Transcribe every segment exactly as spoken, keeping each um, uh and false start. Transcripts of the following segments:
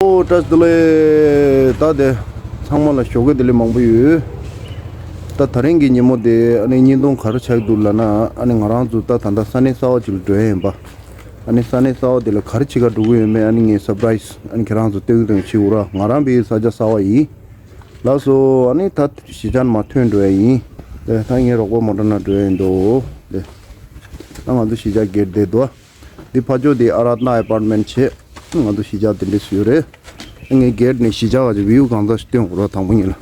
ཨོ་བཀྲ་ཤིས་བདེ་ལེགས། ད་དེ་ཚང་མ་ལ་ཞོགས་ཀས་བདེ་ལེགས་མང་པོ་ཡོད། ད་ད་རིང་གི་ཉིན་མོ་དེ་ཨ་ནི་བརྙན་ཐུང་ག་རེ་ཆགས་འདུག་ལབ་ན། ཨ་ནི་ང་རང་ཚོ་ད་ད་ལྟ་ས་གནས་གསར་པ་ཅིག་ལ་འགྲོ་ཡ་ཡིན་པ། ཨ་ནི་ས་གནས་གསར་པ་དེ་ལ་ག་རེ་བྱེད་ག་འགྲོ་གི་ཡོད་མེད་ཨ་ནི་ངས་སར་པ་རའི་སི་ཨ་ནི་ཁྱེད་རང་ཚོ་སྟོན་གི་སྟོན་གི་བྱེད་འོ་ར། ང་རང་པའི་ས་ཆ་གསར་པ་ཡིན། ལགས་སོ། ཨ་ནི་ད་གཞིས་ཆགས་ནས་མར་ཐོན་འགྲོ་ཡ་ཡིན། དེ་ད་ངའི་རོགས་པ་མོ་ཊ་ནང་འགྲོ་ཡ་ཡིན་དོ། དེ་ད་ང་ཚོ་གཞིས་ཆགས་གེ་ཊི་དེ་འདུག་འདི་ཕ་ཇོ་དེ་ཨ་ར་ཏ་ན་ཨེ་པར་ཊི་མེན་ཊི་བྱས། ང་ཚོ་གཞིས་ཆགས་དེ་འདྲས་སུ་ཡོད་རེད། ངས་གེ་ཊི་ནས་གཞིས་ཆགས་ག་ཅིག་བིའུ་གང་ཚ་ཞིག་སྟོན་དགོས་ར། དང་པོ་ཉིད་ལ་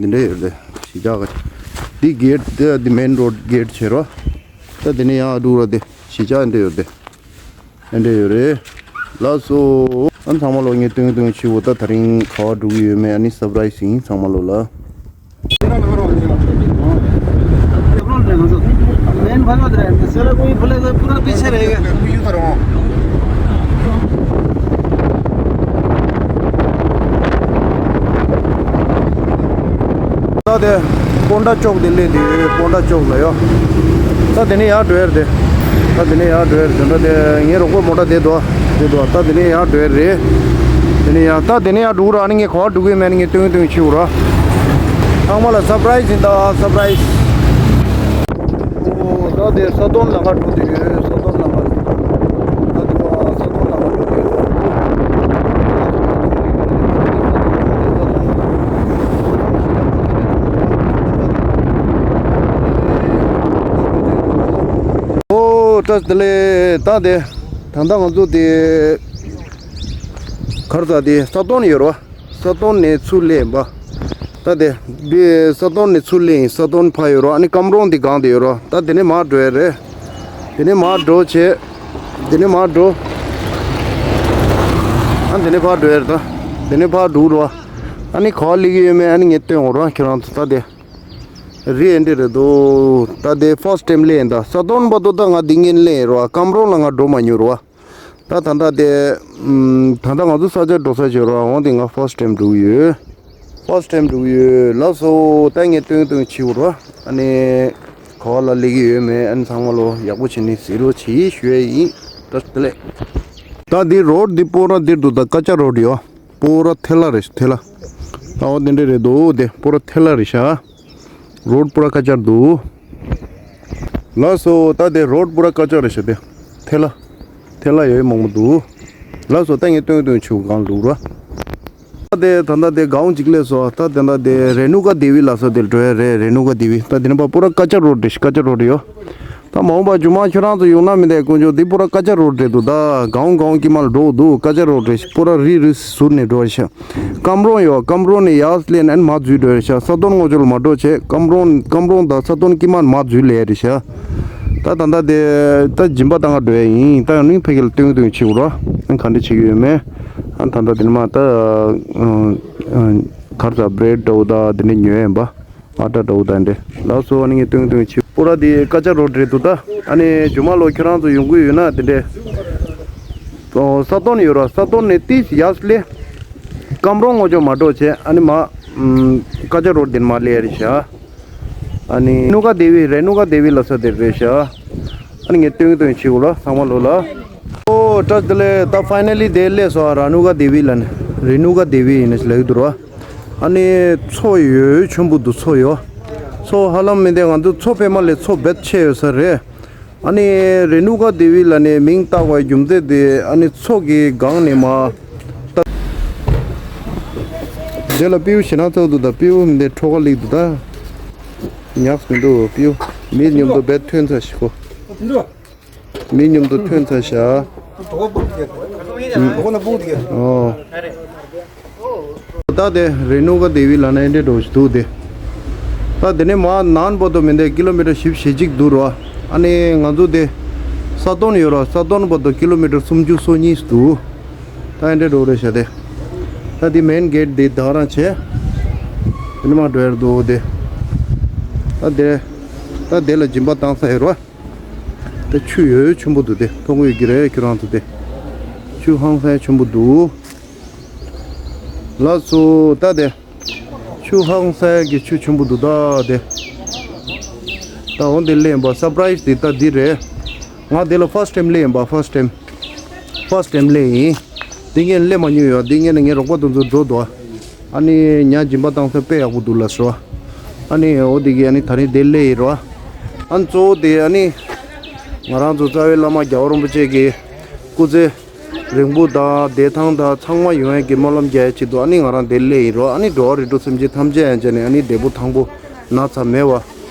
འདི་འདྲས་ཡོད་རེད། གཞིས་ཆགས་ག་ཅིག་འདི་གེ་ཊི་དེ་འདི་མེན་རོ་ཌི་གེ་ཊི་བྱས་རོ། ད་དེ་ནས་ཡང་ཨ་འདུག་ར། དེ་གཞིས་ཆགས་འདི་ཡོད་རེད། དེ་འདྲས་ཡོད་རེད། ལགས་སོ། ཨ་ཚང་མ་ལོ་ངས་སྟོན་སྟོན་བྱེད་འོ། ད་ད་རིང་ག་བ་འགྲོ་གི་ཡོད་མེད་ཨ་ནི་སར་པ་རའི་སི་ཡིན། ཚང་མ་ལོ་ལ། मेन भागा दे रहे हैं, सारा कोई बोले तो पूरा पीछे रहेगा। ད་དེ་པོན་ཊ་ཅོག་དེ་སླེབས་དུས་པོན་ཊ་ཅོག་ལ་ཡོད། ད་དེ་ནས་ཡར་འགྲོ་ཡ་རེད། ད་དེ་ནས་ཡར་འགྲོ་ཡ་རེད། དེ་འདྲ་དེ་ངའི་རོགས་པ་མོ་ཊ་དེ་འདུག་དེ་འདུག་ད་དེ་ནས་ཡར་འགྲོ་ཡ་རེད། དེ་ནས་ཡར་ད་དེ་ནས་ཡར་འགྲོ་གི་ར། ཨ་ནི་ངས་ག་བ་འགྲོ་གི་མེད་ཨ་ནི་ངས་སྟོན་སྟོན་བྱེད་འོ་ར། ཚང་མ་ལ་སར་པ་རའི་སི་ཡིན་ད། སར་པ་རའི་སི། ཨོ་ད་དེ་ས་དོན་ལམ་ཁ་འགྲོ་དུས་ཡོད། ས་དོན་ལམ་ཁ། ད་དེ་པ་ས་དོན་ལམ་ཁ་འགྲོ་དུས་ཡོད། ཨོ་བཀྲ་ཤིས་བདེ་ལེགས། ད་དེ་ད་ལྟ་ང་ཚོ་དེ་གར་ས་དེ་ས་དོན་ཡོད་རོ། ས་དོན་ནས་ཚུར་སླེབས་པ། ད་དེ་འདི་ས་དོན་ནས་ཚུར་སླེབས་ཡིན། ས་དོན་ཕར་ཡོད་རོ། ཨ་ནི་སྐམ་རོང་འདི་སྒང་དེ་ཡོད་རོ། ད་དེ་ནས་མར་འགྲོ་ཡ་རེད། དེ་ནས་མར་འགྲོ་བྱས། དེ་ནས་མར་འགྲོ། ཨ་དེ་ནས་ཕར་འགྲོ་ཡ་རེད་ད། དེ་ནས་ཕར་འགྲོ་རོ། ཨ་ནི་ག་བ་སླེབས་ཀྱི་ཡོད་མེད་ཨ་ནི་ངས་སྟོན་འོ་རོ་ཁྱེད་རང་ཚོ། ད་དེ་རི་ཨེ་འདི་རེད་འདུག་ད་དེ་ཕར་སི་ཊི་ཊེམ་སླེབས་ཡིན་ད། ས་དོན་བར་དུ་ད་ང་འདི་ངན་སླེབས་ཡིན་རོ། སྐམ་རོང་ལ་ང་འགྲོ་མ་མྱོང་རོ། ད་ད་ལྟ་དེ་ཨམ། ད་ལྟ་ང་ཚོ་ས་ཆ་འགྲོ་ས་བྱོས་རོགས། འོང་དེ་ང་ཕར་སི་ཊི་ཊེམ་འགྲོ་གི་ཡོད། ཕར་སི་ཊི་ཊེམ་འགྲོ་གི་ཡོད། ལགས་སོ། ད་ངས་སྟོན་སྟོན་བྱེད་འོ་རོ། ཨ་ནི་ག་བ་ལ་སླེབས་ཀྱི་ཡོད་མེད་ཨ་ནི་ཚང་མ་ལོ་ཡག་པོ་བྱས་ནས་གཟིགས་རོགས་བྱེད་ཞུ་ཡ་ཡིན། ད་དེ་ལས། ད་འདི་རོཌ་འདི་པོ་ར་འདིར་འདུག་ད་ཀ་ཅ་རོཌ་ཡོད། པོ་ར་ཐལ་ལ་རེད་ཐལ་ལ། ད་འོ་དེ་འདྲ་རེད་འདུག་དེ་པོ་ར་ཐལ་ལ་རེད་ཤག་རོཌ་པུ་ར་ཀ་ཅར་འདུག་ལགས་སོ། ད་དེ་རོཌ་པུ་ར་ཀ་ཅར་རེད་ཤག་དེ་ཐལ་ལ། ཐལ་ལ་ཡོད་མང་པོ་འདུག་ལགས་སོ། ད་ངས་སྟོན་སྟོན་ཆུ་གང་འདུག་ར། ད་དེ་ད་ལྟ་དེ་གའོན་གཅིག་སླེབས་སོང་། ད་དེ་ད་དེ་རེ་ནུ་ཀ་དེ་བི་ལ་ས་དེར་འགྲོ་ཡ་རེད། རེ་ནུ་ཀ་དེ་བི། ད་དེ་ནས་པ་པུ་ར་ཀ་ཅར་རོཌ་རེད་ཤག་ཀ་ཅར་རོཌ་ཡོད། ད་མ་འོངས་པ་རྒྱུ་མ་ཁྱོད་རང་ཚོ་ཡོང་ན་མི་འདུག་དཀོན་མཆོག་འདི་པུ་ར་ཀ་ཅར་རོཌ་རེད་འདུག་ད་གའོན་གའོན་དཀྱིལ་མ་ལ་འགྲོ་འདུག་ཀ་ཅར་རོཌ་རེད་ཤག་པུ་ར་རི་རི་ཟུར་ནས་འགྲོ་རེད་ཤག་སྐམ་རོང་ཡོད། སྐམ་རོང་ནས་ཡར་སླེབས་ནས་མར་འཛུལ་འགྲོ་རེད་ཤག་ས་དོན་ངོས་ཕྱོགས་ལ་མ་འགྲོ་བྱས། སྐམ་རོང་སྐམ་རོང་དང་ས་དོན་དཀྱིལ་མ་མར་འཛུལ་ལེ་རེད་ཤག་ད་ད་ལྟ་དེ་ད་སྦྱིན་པ་བཏང་ག་འགྲོ་ཡ་ཡིན། ད་ཡང་ནི་ཕ་གི་ལ་སྟོན་སྟོན་བྱེད་དགོས་ར། ཨ་ག་འདྲ་བྱེད་ཀྱི་ཡོད་མེད། ཨ་ད་ལྟ་དེ་ནས་མ་ད་གར་ས་བྷི་རེཌ་འདྲ་བོ་ད་དེ་འདྲ་ཉོས་ཡིན་པ། ཨ་ཏྲ་འདྲ་བོ་དང་འདྲེ། ལགས་སོ། ཨ་ནི་ངས་སྟོན་སྟོན་བྱེད། པུ་ར་དེ་ཀ་ཅར་རོཌ་རེད་འདུག་ད་ཨ་ནི་རྒྱུ་མ་ལོ་ཁྱོད་རང་ཚོ་ཡོང་གི་ཡོད་ན་དེ་འདྲེ། ཨོ་ས་དོན་ཡོད་ར། ས་དོན་ནས་ཏིས་ཡར་སླེབས། སྐམ་རོང་ངོས་ཕྱོགས་མ་འགྲོ་བྱས་ཨ་ནི་མ། ཀ་ཅར་རོཌ་དེ་ནས་མར་སླེབས་རེད་ཤག་ཨ་ནི་རེ་ནུ་ཀ་དེ་བི་རེ་ནུ་ཀ་དེ་བི་ལ་ས་དེར་རེད་ཤག་ཨ་ནི་ངས་སྟོན་སྟོན་བྱེད་དགོས་ལ་ཚང་མ་ལོ་ལ། ཨོ་བཀྲ་ཤིས་བདེ་ལེགས། ད་ཕའི་ནལ་ལི་དེ་སླེབས་སོང་། ར་ནུ་ཀ་དེ་བི་ལ་ནི་རེ་ནུ་ཀ་དེ་བི་ཡིན་ནི་ལབ་ཀྱི་འདུག་ར། ཨ་ནི་མཚོ་ཡོད་ཆེན་པོ་འདུག་མཚོ་ཡོད། མཚོ་ཧ་ལམ་མི་འདི་ང་ཚོ་མཚོ་པད་མ་ལས་མཚོ་རྦད་ཆེ་ཡོད་ས་རེད། ཨ་ནི་རེ་ནུ་ཀ་དེ་བི་ལ་ནི་མིང་བཏགས་པའི་རྒྱུ་མཚན་དེ་ཨ་ནི་མཚོ་གི་སྒང་ནས་མ། ད་དེ་ལ་སྤྲེའུ་ཞེ་དྲག་ཚ་འདུག་ད་སྤྲེའུ་མི་འདི་ཁྲོ་ག་ལིག་འདུག་ད་ཉག་མི་འདུག་སྤྲེའུ་མི་མཉམ་དུ་རྦད་ཐོན་ཚར་ཤག་གོ། མི་མཉམ་དུ་ཐོན་ཚར་ཤག་ཨོ། ད་དེ་རེ་ནུ་ཀ་དེ་བི་ལ་ནི་འདྲེ་འགྲོ་ཞིག་འདུག་དེ། ད་དེ་ནས་མ་ནན་བར་དུ་མི་འདི་ཀི་ལོ་མི་ཊར་བཞི་བཅུ་ཞེ་གཅིག་འདུག་ར། ཨ་ནི་ང་ཚོ་དེ་ས་དོན་ཡོད་ར། ས་དོན་བར་དུ་ཀི་ལོ་མི་ཊར་སུམ་ཅུ་སོ་གཉིས་འདུག་ད་འདྲེ་འགྲོ་རེད་ཤག་དེ། ད་དེ་མེན་གེ་ཊི་དེ་ད་རང་བྱས། དེ་ནས་མ་འགྲོ་ཡར་འདུག་དེ། ད་དེ། ད་དེ་ལ་སྦྱིན་པ་བཏང་ས་ཡོད་ར། དེ་ཆུ་ཡོད་ཆེན་པོ་འདུག་དེ་མཐོང་གི་ཡོད་ཀྱི་རེད་ཁྱོད་རང་ཚོ་དེ། ཆུ་ཧང་སང་ཆེན་པོ་འདུག་ལགས་སོ། ད་དེ་ཆུ་ཧང་སང་གི་ཆུ་ཆེན་པོ་འདུག་ད་དེ། ད་འོ་འདི་སླེབས་ཡིན་པ་སར་པ་རའི་སི་དེ་ད་འདི་རེད། ང་དེ་ལ་ཕར་སི་ཊེམ་སླེབས་ཡིན་པ་ཕར་སི་ཊེམ། ཕར་སི་ཊེམ་སླེབས་ཡིན། འདི་ངས་སླེབས་མ་མྱོང་ཡོད། འདི་ངས་ནི་ངའི་རོགས་པ་དེ་ཚོ་འགྲོ་འདུག་ཨ་ནི་ཉ་སྦྱིན་པ་བཏང་ས་དཔེ་ཡག་པོ་འདུག་ལ་ཟེར་བ། ཨ་ནི་འོ་དེ་གི་ཨ་ནི་ད་རིང་དེ་སླེབས་ཡིན་རོ། ཨ་ནི་གཙོ་བོ་དེ་ཨ་ནི་ང་རང་ཚོ་རྩ་བའི་བླ་མ་རྒྱལ་བ་རིན་པོ་ཆེ་གི་སྐུ་ཚེ་རིང་པོ་དང་བདེ་ཐང་དང་ཚང་མ་ཡོང་ཡས་ཀྱི་སྨོན་ལམ་རྒྱག་ཡས་ཆེད་དུ་ཨ་ནི་ང་རང་དེ་སླེབས་ཡིན་རོ། ཨ་ནི་འགྲོ་བ་རིགས་དྲུག་སེམས་ཅན་ཐམས་ཅད་ཡན་ཆད་ནས་ཨ་ནི་བདེ་པོ་ཐང་པོ་ན་ཚ་མེད་པ་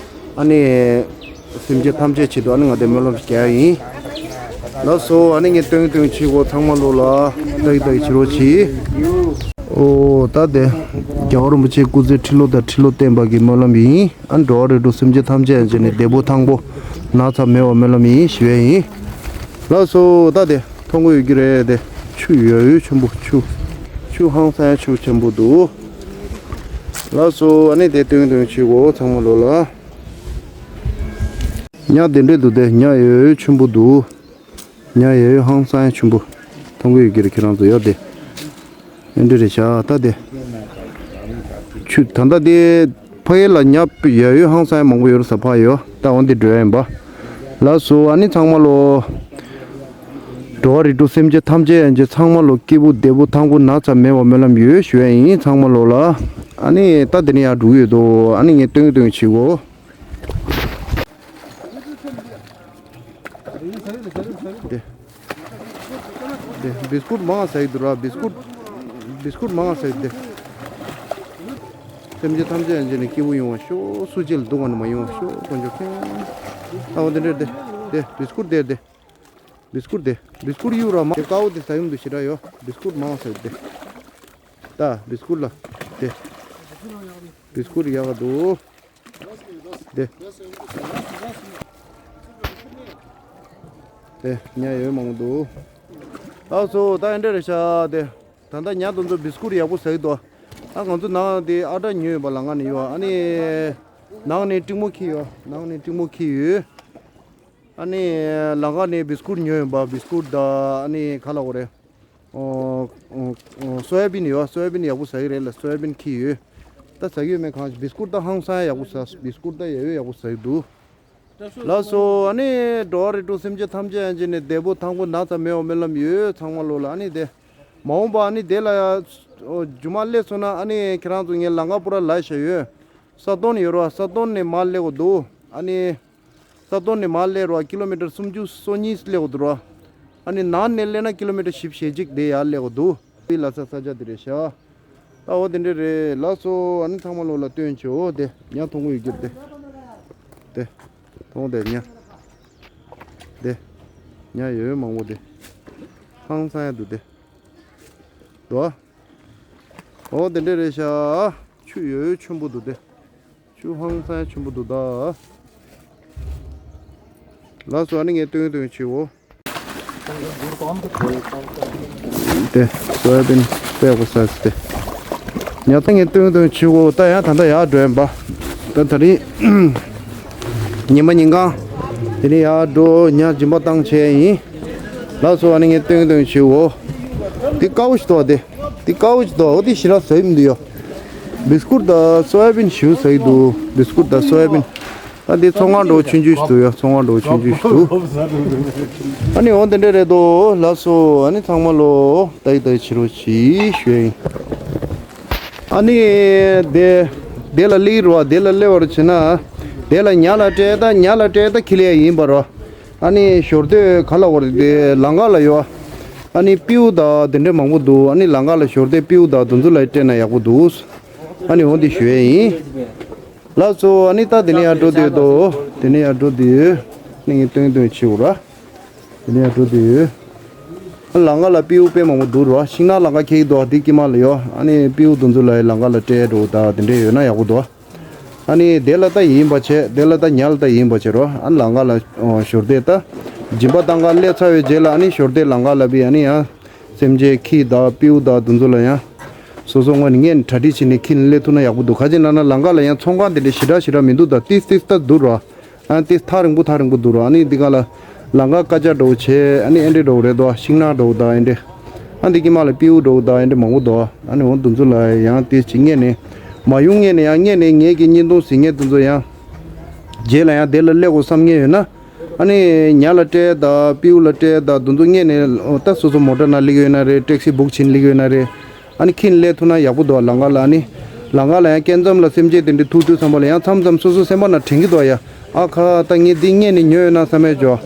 ཨ་ནི། སེམས་ཅན་ཐམས་ཅད་ཆེད་དུ་ཨ་ནི་ང་དེ་སྨོན་ལམ་རྒྱག་ཡིན། ལགས་སོ། ཨ་ནི་ངས་སྟོན་སྟོན་བྱེད་སྒོ་ཚང་མ་ལོ་ལ་ཏག་ཏག་བྱེད་རོགས་གྱིས། ཨོ་ད་དེ་རྒྱལ་བ་རིན་པོ་ཆེ་སྐུ་ཚེ་ཁྲི་ལོ་དང་ཁྲི་ལོ་བརྟན་པ་གི་སྨོན་ལམ་ཡིན། ཨ་འགྲོ་བ་རིགས་དྲུག་སེམས་ཅན་ཐམས་ཅད་ཡན་ཆད་ནས་བདེ་པོ་ཐང་པོ་ན་ཚ་མེད་པ་སྨོན་ལམ་ཡིན་ཞུ་ཡས་ཡིན། ལགས་སོ། ད་དེ་མཐོང་གི་ཡོད་ཀྱི་རེད་དེ། ཆུ་ཡོད་ཡོད་ཆེན་པོ་ཆུ། ཆུ་ཧང་སང་ཆུ་ཆེན་པོ་འདུག་ལགས་སོ། ཨ་ནི་དེ་སྟོན་སྟོན་བྱེད་སྒོ་ཚང་མ་ལོ་ལ། ཉ་དེ་འདྲས་འདུག་སྟེ། ཉ་ཡོད་ཡོད་ཆེན་པོ་འདུག་ཉ་ཡོད་ཡོད་ཧང་སང་ཡ་ཆེན་པོ། མཐོང་གི་ཡོད་ཀྱི་རེད་ཁྱེད་རང་ཚོ་ཡོད་དེ། ཨེ་འདྲས་རེད་ཤག་ད་དེ། ཆུ་ད་ལྟ་དེ་ཕ་གི་ལ་ཉ་ཡོད་ཡོད་ཧང་སང་ཡ་མང་པོ་ཡོད་རེད་ས་ཕ་ཡོད་ད་འོན་ཏེ་འགྲོ་ཡ་ཡིན་པ། ལགས་སོ། ཨ་ནི་ཚང་མ་ལོ། འགྲོ་བ་རིགས་དྲུག་སེམས་ཅན་ཐམས་ཅད་ཡན་ཆད་ཚང་མ་ལོ་སྐྱིད་པོ་བདེ་པོ་ཐང་པོ་ན་ཚ་མེད་པ་སྨོན་ལམ་ཡོད་ཞུ་ཡ་ཡིན་ཚང་མ་ལོ་ལ། ཨ་ནི་ད་དེ་ནས་ཡར་འགྲོ་གི་ཡོད་དོ། ཨ་ནི་ངས་སྟོན་སྟོན་བྱེད་གོ། དེ། དེ་བིས་ཀུར་མང་ཟ་ཡི་འདུག་ར། བིས་ཀུར། བིས་ཀུར་མང་ཟ་ཡི་དེ། སེམས་ཅན་ཐམས་ཅད་ཡན་ཆད་ནས་སྐྱིད་པོ་ཡོང་བ་ཤོག་སུ་གཅིག་ལ་སྡུག་བ་ནི་མ་ཡོང་བ་ཤོག་དཀོན་མཆོག་མཁྱེན། ཨ་འོ་དེ་འདྲས་དེ། དེ་བིས་ཀུར་དེ་དེ། བིས་ཀུར་དེ། བིས་ཀུར་གཡུག་ར་མ། དེ་དཀར་པོ་དེ་ཟ་ཡུམ་དུ་ཞེ་དྲག་ཡོད། བིས་ཀུར་མང་ཟ་ཡི་དེ། ད་བིས་ཀུར་ལ། དེ། བིས་ཀུར་ཡག་ག་འདུག་དེ། དེ་ཉ་ཡོད་མང་པོ་འདུག་ལགས་སོ། ད་ཨེ་འདྲས་རེད་ཤག་དེ། ད་ལྟ་ཉ་དེ་ཚོ་བིས་ཀུར་ཡག་པོ་ཟ་གི་འདུག་ཨ་ང་ཚོ་ནང་དེ་ཨ་ཊ་ཉོས་ཡོད་པ་ལ་ང་ནས་ཡོད། ཨ་ནི། ནང་ནས་ཀྲིང་མོ་ཁྱེར་ཡོད། ནང་ནས་ཀྲིང་མོ་ཁྱེར་ཡོད། ཨ་ནི། ལམ་ཁ་ནས་བིས་ཀུར་ཉོས་ཡོད་པ་བིས་ཀུར་དང་ཨ་ནི་ག་ལབ་དགོས་རེད། ཨོ། ཨོ། ཨོ། སོ་ཡ་བིན་ཡོད། སོ་ཡ་བིན་ཡག་པོ་ཟ་གི་རེད་ལ་སོ་ཡ་བིན་ཁྱེར་ཡོད། ད་ཟ་གི་ཡོད་མེད་གང་ཞིག་བིས་ཀུར་ད་ཧང་སང་ཡག་པོ་ཟ། བིས་ཀུར་ད་ཡ་ཡོད་ཡག་པོ་ཟ་གི་འདུག་ལགས་སོ། ཨ་ནི་འགྲོ་བ་རིགས་དྲུག་སེམས་ཅན་ཐམས་ཅད་ཡན་ཆད་ནས་བདེ་པོ་ཐང་པོ་ན་ཚ་མེད་པ་སྨོན་ལམ་ཡོད་ཚང་མ་ལོ་ལ། ཨ་ནི་དེ། མ་འོངས་པ་ཨ་ནི་དེ་ལ་ཡ། ཨོ། རྒྱུ་མ་སླེབས་སོང་ན་ཨ་ནི་ཁྱེད་རང་ཚོ་ངས་ལམ་ཁ་པུ་ར་ལ་བཞག་ཡོད། ས་དོན་ཡོད་རོ། ས་དོན་ནས་མར་སླེབས་དགོས་འདུག་ཨ་ནི། ས་དོན་ནས་མར་སླེབས་རོ་ཀི་ལོ་མི་ཊར་སུམ་ཅུ་སོ་གཉིས་སླེབས་དགོས་འདུག་རོ། ཨ་ནི་ནང་ནས་སླེབས་ན་ཀི་ལོ་མི་ཊར་བཞི་བཅུ་ཞེ་གཅིག་དེ་ཡར་སླེབས་དགོས་འདུག་དེ་ལ་ས་ས་ཆ་དེ་རེད་ཤག་ད་འོ་དེ་འདྲས་རེད། ལགས་སོ། ཨ་ནི་ཚང་མ་ལོ་ལ་སྟོན་ཆོག་དེ་ཉ་མཐོང་གི་ཡོད་ཀྱི་རེད་དེ། དེ། མཐོང་དེ་ཉ། དེ། ཉ་ཡོད་ཡོད་མང་པོ་དེ། ཧང་སང་ཡ་འདུག་དེ། འདུག་ཨ། འོ་དེ་འདྲས་རེད་ཤག་ཆུ་ཡོད་ཡོད་ཆེན་པོ་འདུག་དེ། ཆུ་ཧང་སང་ཆེན་པོ་འདུག་ད། ལགས་སོ། ཨ་ནི་ངས་སྟོན་སྟོན་བྱེད་འོ། དེ་སོ་ཡ་བིན་པད་གོ་ས་དེ། ཉ་ཐང་ངས་སྟོན་སྟོན་བྱེད་འོ། ད་ཡང་ད་ལྟ་ཡར་འགྲོ་ཡིན་པ། ད་ད་རིང་ཉི་མ་ཉིན་གང་དེ་ནས་ཡར་འགྲོ་ཉ་སྦྱིན་པ་བཏང་བྱས་ཡིན། ལགས་སོ། ཨ་ནི་ངས་སྟོན་སྟོན་བྱེད་འོ། དེ་དཀར་པོ་ཞིག་འདུག་དེ། དེ་དཀར་པོ་ཞིག་འདུག་འོ་དེ་ཞེ་དྲག་ཟ་ཡི་མི་འདུག་ཡ། བིས་ཀུར་དང་སོ་ཡ་བིན་ཞེ་པོ་ཟ་ཡི་འདུག་བིས་ཀུར་དང་སོ་ཡ་བིན། ད་འདི་ཚོང་ཁང་འདྲ་བོ་ཆུང་ཆུང་ཞིག་འདུག་ཡ། ཚོང་ཁང་འདྲ་བོ་ཆུང་ཆུང་ཞིག་འདུག་ཨ་ནི་འོ་དེ་འདྲས་རེད་དོ། ལགས་སོ། ཨ་ནི་ཚང་མ་ལོ་ཏའི་ཏའི་བྱེད་རོགས་གྱིས་ཞུ་ཡ་ཡིན། ཨ་ནི་དེ་དེ་ལ་སླེབས་རོགས། དེ་ལ་སླེབས་པར་བྱེད་ན། དེ་ལ་ཉ་ལ་སྤྲད་ད་ཉ་ལ་སྤྲད་ད་ཁྱེར་ཡ་ཡིན་པ་རོ། ཨ་ནི་ཞོར་དེ་ག་ལ་བར་དེ་ལམ་ཁ་ལ་ཡོད། ཨ་ནི་སྤྲེའུ་དང་དེ་འདྲས་མང་པོ་འདུག་ཨ་ནི་ལམ་ཁ་ལ་ཞོར་དེ་སྤྲེའུ་དང་དེ་ཚོ་ལ་སྤྲད་ན་ཡག་པོ་འདུག་ཨ་ནི་འོ་འདི་ཞུ་ཡས་ཡིན། ལགས་སོ། ཨ་ནི་ད་དེ་ནས་ཡར་འགྲོ་དུས་དོ། དེ་ནས་ཡར་འགྲོ་དུས། ནི་ངས་སྟོན་སྟོན་བྱེད་འོ་ར། དེ་ནས་ཡར་འགྲོ་དུས། ཨ་ལམ་ཁ་ལ་སྤྲེའུ་དཔེ་མང་པོ་འདུག་ར། ཤིང་ནགས་ལམ་ཁ་འཁེལ་གྱི་འདུག་འདི་དཀྱིལ་མ་ལ་ཡོད། ཨ་ནི་སྤྲེའུ་དེ་ཚོ་ལ་ལམ་ཁ་ལ་སྤྲད་འགྲོ་ད་དེ་འདྲས་ཡོད་ན་ཡག་པོ་འདུག་ཨ་ནི་དེ་ལ་ལྟ་ཡིན་པ་བྱས། དེ་ལ་ལྟ་ཉ་ལ་ལྟ་ཡིན་པ་བྱས་རོ། ཨ་ནི་ལམ་ཁ་ལ་ཞོར་དེ་ལྟ། སྦྱིན་པ་བཏང་ག་སླེབས་ཚར་བའི་རྗེས་ལ་ཨ་ནི་ཞོར་དེ་ལམ་ཁ་ལ་བི་ཨ་ནི་ཡང་། སེམས་ཅན་ཁྱི་དང་སྤྲེའུ་དང་དེ་ཚོ་ལ་ཡང་། སོ་སོ་ངོས་ནས་གྲ་སྒྲིག་བྱས་ནས་ཁྱི་ནི་སླེབས་ཐུབ་ན་ཡག་པོ་འདུག་ག་ཅི་ན་ན་ལམ་ཁ་ལ་ཡང་ཚོང་ཁང་དེ་འདྲ་ཞེ་དྲག་ཞེ་དྲག་མི་འདུག་ད་ཏིས་ཏིས་ད་འདུག་རོ། ཨ་ཏིས་ཐག་རིང་པོ་ཐག་རིང་པོ་འདུག་རོ། ཨ་ནི་འདི་ག་ལ། ལམ་ཁ་ཀ་ཅག་འདྲ་བོ་བྱས། ཨ་ནི་ཨེ་འདྲས་འདྲ་བོ་རེད་དོ། ཤིང་ནགས་འདྲ་བོ་དང་ཨེ་འདྲས། ཨ་འདི་དཀྱིལ་མ་ལ་སྤྲེའུ་འདྲ་བོ་དང་ཨེ་འདྲས་མང་པོ་འདུག་ཨ་ནི་འོ་དེ་ཚོ་ལ་ཡང་ཏིས་ཅིག་སྔས་ནས། མ་ཡོང་སྔས་ནས་ཡང་སྔས་ནས་ངེད་ཀྱི་བརྙན་ཐུང་གཟིགས་མཁན་དེ་ཚོ་ཡང་། རྗེས་ལ་ཡང་དེ་ལ་སླེབས་དགོས་བསམ་མཁན་ཡོད་ན། ཨ་ནི་ཉ་ལ་སྤྲད་དང་སྤྲེའུ་ལ་སྤྲད་དང་དེ་ཚོ་སྔོན་ནས་ད་སོ་སོ་མོ་ཊ་ནང་སླེབས་ཡོད་ན་རེད། ཊེག་སི་བུག་བྱས་ནས་སླེབས་ཡོད་ན་རེད། ཨ་ནི་ཁྱེད་སླེབས་ཐུབ་ན་ཡག་པོ་འདུག་ལམ་ཁ་ལ། ཨ་ནི་ལམ་ཁ་ལ་ཡང་སྐྱེ་མཚམས་ལ་སེམས་ཅན་དེ་འདྲ་ཐུག་དུས་ཙམ་པ་ལ་ཡང་མཚམས་མཚམས་སོ་སོ་སེམས་པ་ནང་དྲན་གྱི་འདུག་ཡ། ཨ་ཁ་ད་ངས་འདི་སྔོན་ནས་ཉོས་ཡོད་ན་བསམ་ཡས་འཇོག་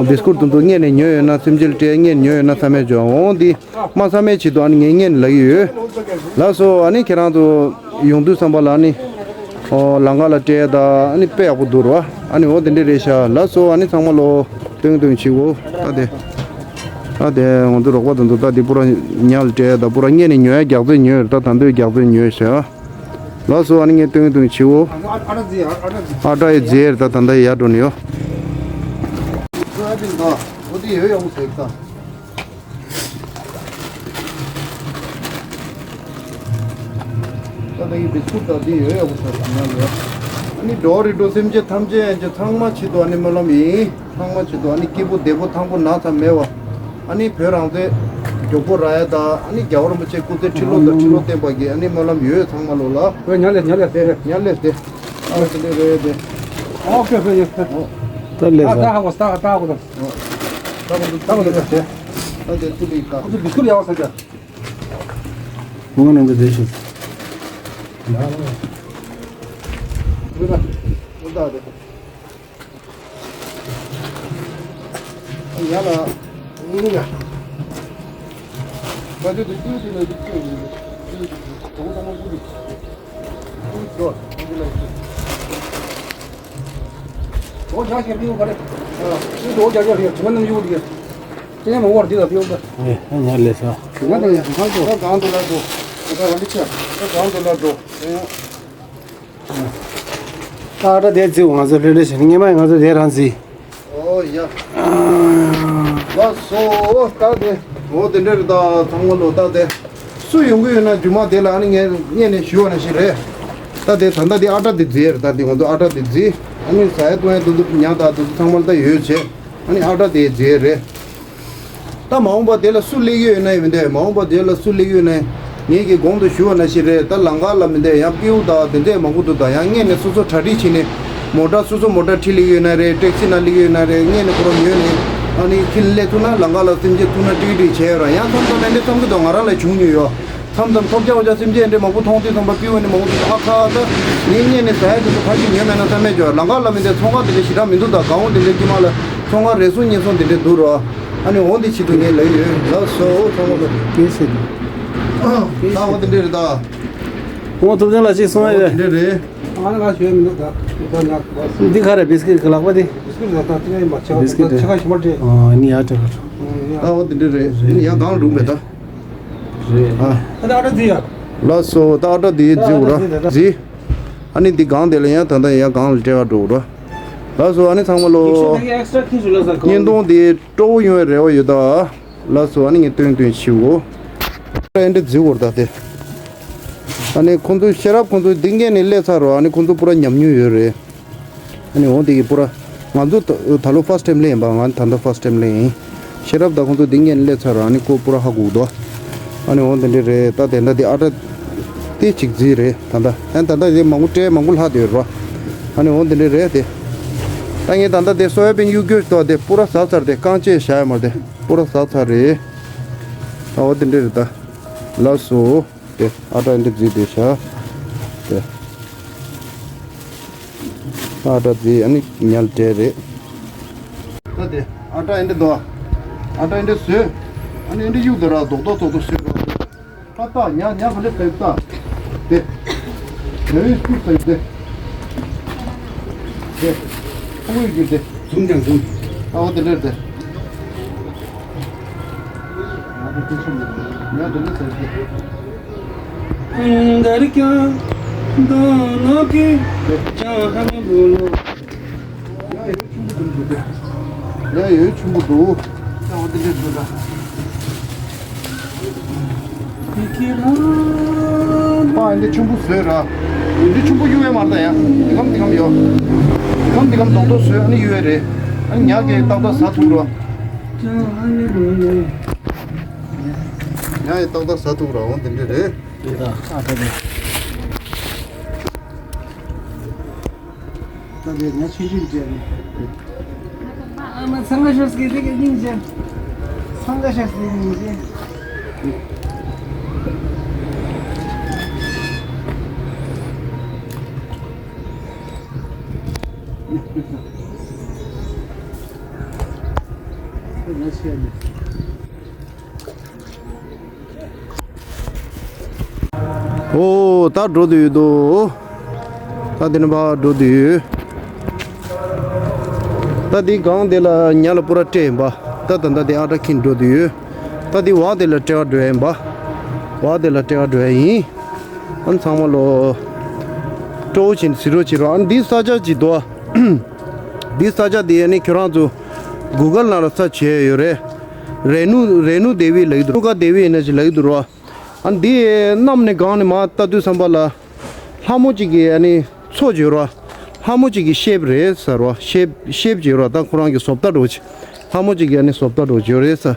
བི་སི་ཀུཊ་དེ་ཚོ་སྔོན་ནས་ཉོས་ཡོད་ན། སེམས་ཅན་ལ་སྤྲད་ཡས་སྔོན་ནས་ཉོས་ཡོད་ན་བསམ་ཡས་འཇོག་འོང་འདི་མ་བསམ་ཡས་ཆེད་དུ་ཨ་ནི་ངས་སྔོན་ནས་ལབ་ཀྱི་ཡོད། ལགས་སོ། ཨ་ནི་ཁྱེད་རང་ཚོ་ཡོང་དུས་ཙམ་པ་ལ་ཨ་ནི། ཨོ་ལམ་ཁ་ལ་སྤྲད་ཡས་ད་ཨ་ནི་དཔེ་ཡག་པོ་འདུག་རོ། ཨ་ནི་འོ་དེ་འདྲ་རེད་ཤག་ལགས་སོ། ཨ་ནི་ཚང་མ་ལོ་སྟོན་སྟོན་བྱེད་འོ། ད་དེ་ད་དེ་ང་ཚོ་རོགས་པ་དེ་ཚོ་ད་དེ་པུ་ར་ཉ་ལ་སྤྲད་ཡས་ད་པུ་ར་སྔོན་ནས་ཉོ་ཡས་རྒྱག་རྩོལ་ཉོས་ཡོད། ད་ད་དུང་རྒྱག་རྩོལ་ཉོས་ཤག་ལགས་སོ། ཨ་ནི་ངས་སྟོན་སྟོན་བྱེད་འོ། ཨ་ཏྲ་ཡི་རྫི་ཡར་ད་ད་ད་ཡར་འགྲོ་ནི་ཡོད། ད་ལྟ་ཡི་བི་སི་ཀུཊ་དང་འདི་ཡོད་ཡག་པོ་ཟ་ཟ་ན་ལོས། ཨ་ནི་འགྲོ་རེ་འགྲོ་སེམས་ཅན་ཐམས་ཅད་ཡན་ཆད་ཚང་མ་ཆེད་དུ་ཨ་ནི་སྨོན་ལམ་ཡིན། ཚང་མ་ཆེད་དུ་ཨ་ནི་སྐྱིད་པོ་བདེ་པོ་ཐང་པོ་ན་ཚ་མེད་པ། ཨ་ནི་བོད་རང་བཙན་མགྱོགས་པོ་རག་ཡ་དང་ཨ་ནི་རྒྱལ་བ་རིན་པོ་ཆེ་སྐུ་ཚེ་ཁྲི་ལོ་དང་ཁྲི་ལོ་བརྟན་པ་གི་ཨ་ནི་སྨོན་ལམ་ཡོད་ཚང་མ་ལོ་ལ། ཨོ་ཉ་ལེ་ཉ་ལེ་ཟེར། ཉ་ལེ་ཟེར། ཨ་དེ་ལེ་རེད་དེ། ཨོ་ཁེ་ཁེ་ཡོད། ད་ལེ་ཟེར། ད་ཧ་གོ་ད་ད་ཧ་གོ་ད། ད་ཧ་གོ་ད་ད་ཧ་གོ་ད། ད་དེ་ཚུལ་ལེ་ད། ཁོ་ཚོ་བི་སི་ཀུཊ་ཡག་པོ་ཟ་རྒྱུ། ངོ་ནང་གི་བསྡད་ཤོག་ཨེ། ཨེ། ཉ་ལེ་ས། ང་དང་ཡང་ཧང་གོ། ད་གང་དུ་ལ་འགྲོ། ད་གང་དུ་ལ་འགྲོ། ད་གང་དུ་ལ་འགྲོ། ད་ཨ་ཏྲ་དེ་རྫི་ང་ཚོ་ལྷོད་ལྷོད་བྱས་ནས་སྔོན་མ་ང་ཚོ་དེ་རང་རྫི། ཨོ་ཡ། ལགས་སོ། ད་དེ་འོ་དེ་འདྲ་རེད། ད་ཚང་མ་ལོ་ད་དེ་སུ་ཡོང་གི་ཡོད་ན་རྒྱུ་མ་དེ་ལ་ཨ་ནི་ངས་སྔོན་ནས་ཞུ་བ་ནང་བཞིན་རེད། ད་དེ་ད་ལྟ་དེ་ཨ་ཏྲ་དེ་རྫི་ཡ་རེད། ད་དེ་ང་ཚོ་ཨ་ཏྲ་དེ་རྫི། ཨ་ནི་ཟ་ཡ་བཏུང་ཡ་དེ་ཚོ་ཉ་དང་དེ་ཚོ་ཚང་མ་ལ་ད་ཡོད་བྱས། ཨ་ནི་ཨ་ཏྲ་དེ་རྫི་ཡ་རེད། ད་མ་འོངས་པ་དེ་ལ་སུ་སླེབས་ཀྱི་ཡོད་ན་ཡིན་དེ། མ་འོངས་པ་དེ་ལ་སུ་སླེབས་ཀྱི་ཡོད་ན། ངེད་ཀྱིས་གོང་དུ་ཞུ་བ་ནང་བཞིན་རེད། ད་ལམ་ཁ་ལ་མི་འདེད་ཡང་སྤྲེའུ་དང་དེ་འདྲས་མང་པོ་འདུག་ད་ཡང་སྔོན་ནས་སོ་སོ་གྲ་སྒྲིག་བྱས་ནས་མོ་ཊ་སོ་སོ་མོ་ཊ་ཁྲིད་སླེབས་ཀྱི་ཡོད་ན་རེད། ཊེག་སི་ནང་སླེབས་ཀྱི་ཡོད་ན་རེད། སྔོན་ནས་ཁོ་རང་ཉོས་ནས་ཨ་ནི་ཁྱེད་སླེབས་ཐུབ་ན་ལམ་ཁ་ལ་སེམས་ཅན་ཐུག་ན་ཀྲིག་ཀྲིག་བྱས་ཡོད་ར། ཡང་མཚམས་མཚམས་ཨེ་འདྲས་བསམ་གྱི་འདུག་ང་རང་ལ་བྱུང་མྱོང་ཡོད། མཚམས་མཚམས་ཐོབ་རྒྱག་འོ་ཅག་སེམས་ཅན་འདྲ་མང་པོ་མཐོང་དུས་ཙམ་པ་སྤྲེའུ་ནི་མང་པོ་འདུག་ཨ་ཁ་ད་ངས་སྔོན་ནས་ཟ་ཡ་དེ་ཚོ་ཕར་ཅིག་ཉོས་མེད་ན་བསམ་མེད་ཅོ། ལམ་ཁ་ལ་མི་འདེད་ཚོང་ཁང་དེ་འདྲ་ཞེ་དྲག་མི་འདུག་ད་གང་འོ་དེ་འདྲ་དཀྱིལ་མ་ལ་ཚོང་ཁང་རེ་ཟུང་གཉིས་ཟུང་དེ་འདྲ་འདུག་རོ། ཨ་ནི་འོ་འདི་ཆེད་དུ་ངས་ལབ་ཡོད། ལགས་སོ་ཚང་མ་ལ། ཀེ་སེ་ད་འོ་དེ་འདྲ་རེད་ད། ཁོང་ཐུབ་བསྟན་ལ་ཅིག་གསུང་ཡ་ཡོད། འདི་འདྲ་རེད། ང་ལ་ང་ཞུ་ཡ་མི་འདུག་ད། འདི་ག་རེད། བིས་ཀིཊ་གི་ལག་པ་འདི། བིས་ཀིཊ་ལག་པ་འདི་ཡང་མ་ཆེ་བ་འདི་ཆེ་ཁ་ཞིམ་པ་འདྲ། ཨ་ནི་ཡ་ཏྲ་ཁ་ཏྲ། ད་འོ་དེ་འདྲ་རེད། ཡང་གང་ལ་འགྲོ་མེད་ད། རེད། ཨ། ཨ་ད་ཨ་ད་འདི་ཡ། ལགས་སོ། ད་ཨ་ད་འདི་རྫི་འོ་ར། རྫི། ཨ་ནི་འདི་གང་དེ་ལ་ཡང་ད་ལྟ་ཡང་གང་ལ་སྤྲད་ག་འགྲོ་འོ་ར། ལགས་སོ། ཨ་ནི་ཚང་མ་ལོ། བརྙན་ཐུང་འདི་སྤྲོ་བོ་ཡོང་བའི་རེ་བ་ཡོད་ད། ལགས་སོ། ཨ་ནི་ངས་སྟོན་སྟོན་ཞུ་འོ། ཨ་འདྲ་རྫི་འོ་ར་ད་དེ། ཨ་ནི་ཁོང་ཚོ་ཤེས་རབ་ཁོང་ཚོ་འདི་སྔོན་ནས་སླེབས་ཚར་རོ། ཨ་ནི་ཁོང་ཚོ་པུ་ར་ཉམས་མྱོང་ཡོད་རེད། ཨ་ནི་འོ་དེ་གི་པུ་ར་ང་ཚོ་ད་ད་ལོ་ཕར་སི་ཊེམ་སླེབས་ཡིན་པ། ང་ད་ལྟ་ཕར་སི་ཊེམ་སླེབས་ཡིན། ཤེས་རབ་དང་ཁོང་ཚོ་འདི་སྔོན་སླེབས་ཚར་ར། ཨ་ནི་ཁོ་པུ་ར་ཧ་གོ་གི་འདུག་ཨ་ནི་འོ་དེ་འདྲ་རེད། ད་དེ་འདྲ་དེ་ཨ་ཏྲ་དེ་གཅིག་རྫི་རེད་ད་ལྟ། ཨ་ད་ལྟ་དེ་མང་པོ་སྤྲད་མང་པོ་ལྷག་བསྡད་ཡོད་རེད་པ། ཨ་ནི་འོ་དེ་འདྲ་རེད་དེ། ད་ངས་ད་ལྟ་དེ་སོ་ཡ་བིན་གཡུག་རྒྱུ་ཞིག་འདུག་དེ་པུ་ར་ཟ་ཚར། དེ་རྐང་རྗེས་བཞག་ཡ་མ་རེད། དེ་པུ་ར་ཟ་ཚར་རེད། ཨ་འོ་དེ་འདྲ་རེད་ད། ལགས་སོ། དེ་ཨ་ཏྲ་འདི་རྫི་དེ་ཤ། དེ་ཨ་ཏྲ་རྫི། ཨ་ནི་ཉལ་བྲེ་རེད། ད་དེ་ཨ་ཏྲ་འདི་དོ། ཨ་ཏྲ་འདི་བཟོས། ཨ་ནི་འདི་གཡུག་དེ་ར་རྡོག་རྡོག་རྡོག་རྡོག་བཟོས་ར། ད་ད་ཉ་ཉ་ག་ལེ་བེབ་ད། དེ་ཉ་ཡོད་སུ་བེབ་དེ། དེ་ཕུང་ཡོད་རྒྱུ་དེ། ཟུམ་ཀྱང་ཟུམ། ཨ་འོ་དེ་འདྲ་དེ། ང་དེ་ནས་ཟེར་གྱི། अंदर क्या दोनों के चाहने बोलो। ཡ་ཡོད་ཆུང་པོ་འདུག་ཨ་འོ་དེ་འདྲ་འདུག་ད། པ་འདི་ཆུང་པོ་བཟོས་ར། འདི་ཆུང་པོ་གཡུག་ཡས་མ་རེད་ད་ཡ། འདི་གམ་འདི་གམ་ཡོད། འདི་གམ་འདི་གམ་རྡོག་རྡོག་བཟོས། ཨ་ནི་གཡུག་ཡས་རེད། ཨ་ནི་ཉ་གིས་ཏག་ཏག་ཟ་ཐུབ་འགྲོ། ཉ་ཡིས་ཏག་ཏག་ཟ་ཐུབ་ར། འོ་དེ་འདྲ་རེད། དེ་ད་ཨ་ད་དེ། ད་དེ་ཉ་ཆུང་ཆུང་བྱས་ནས། ཚང་མ་ཤོར་སྐད་དེ་ག་སྙིང་རྗེ། ཚང་མ་ཤོར་སྐད་སྙིང་རྗེ། ཨོ། ད་འགྲོ་དུས་ཡོད་དོ། ད་དེ་ནས་ཕར་འགྲོ་དུས་ཡོད། ད་དེ་སྒང་དེ་ལ་ཉ་ལ་པུ་ར་སྤྲད་ཡིན་པ། ད་ད་ད་དེ་ཨ་ཏྲ་ཁིན་འགྲོ་དུས་ཡོད། ད་དེ་བ་དེ་ལ་སྤྲད་ག་འགྲོ་ཡ་ཡིན་པ། བ་དེ་ལ་སྤྲད་ག་འགྲོ་ཡ་ཡིན། ཨ་ཚང་མ་ལོ། སྤྲོ་བོ་བྱིན་ཟི་རོ་བྱེད་རོགས། ཨ་འདི་ས་ཆ་ཅིག་འདུག་ཨ། འདི་ས་ཆ་དེ་ཨ་ནི་ཁྱོད་རང་ཚོ་གུ་གལ་ནང་ལ་ས་བྱས་ཡོད་རེད། རེ་ནུ་རེ་ནུ་དེ་བི་ལབ་ཀྱི་འདུག་རེ་ནུ་ཀ་དེ་བི་ཡིན་ན་ཅིག་ལབ་ཀྱི་འདུག་རོ། ཨ་འདི་གནམ་ནས་གང་ནས་མར་ལྟ་དུས་ཙམ་པ་ལ། ལྷ་མོ་གཅིག་གི་ཨ་ནི་མཚོ་ཅིག་ཡོད་རོ། ལྷ་མོ་གཅིག་གི་ཤེབ་རེད་ཟེར་རོ། ཤེབ་ཤེབ་ཅིག་ཡོད་རོ། ད་ཁོ་རང་གི་བཟོ་ལྟ་འདྲ་བོ་ཅིག་ལྷ་མོ་གཅིག་གི་ཨ་ནི་བཟོ་ལྟ་འདྲ་བོ་ཅིག་ཡོད་རེད་ཟེར།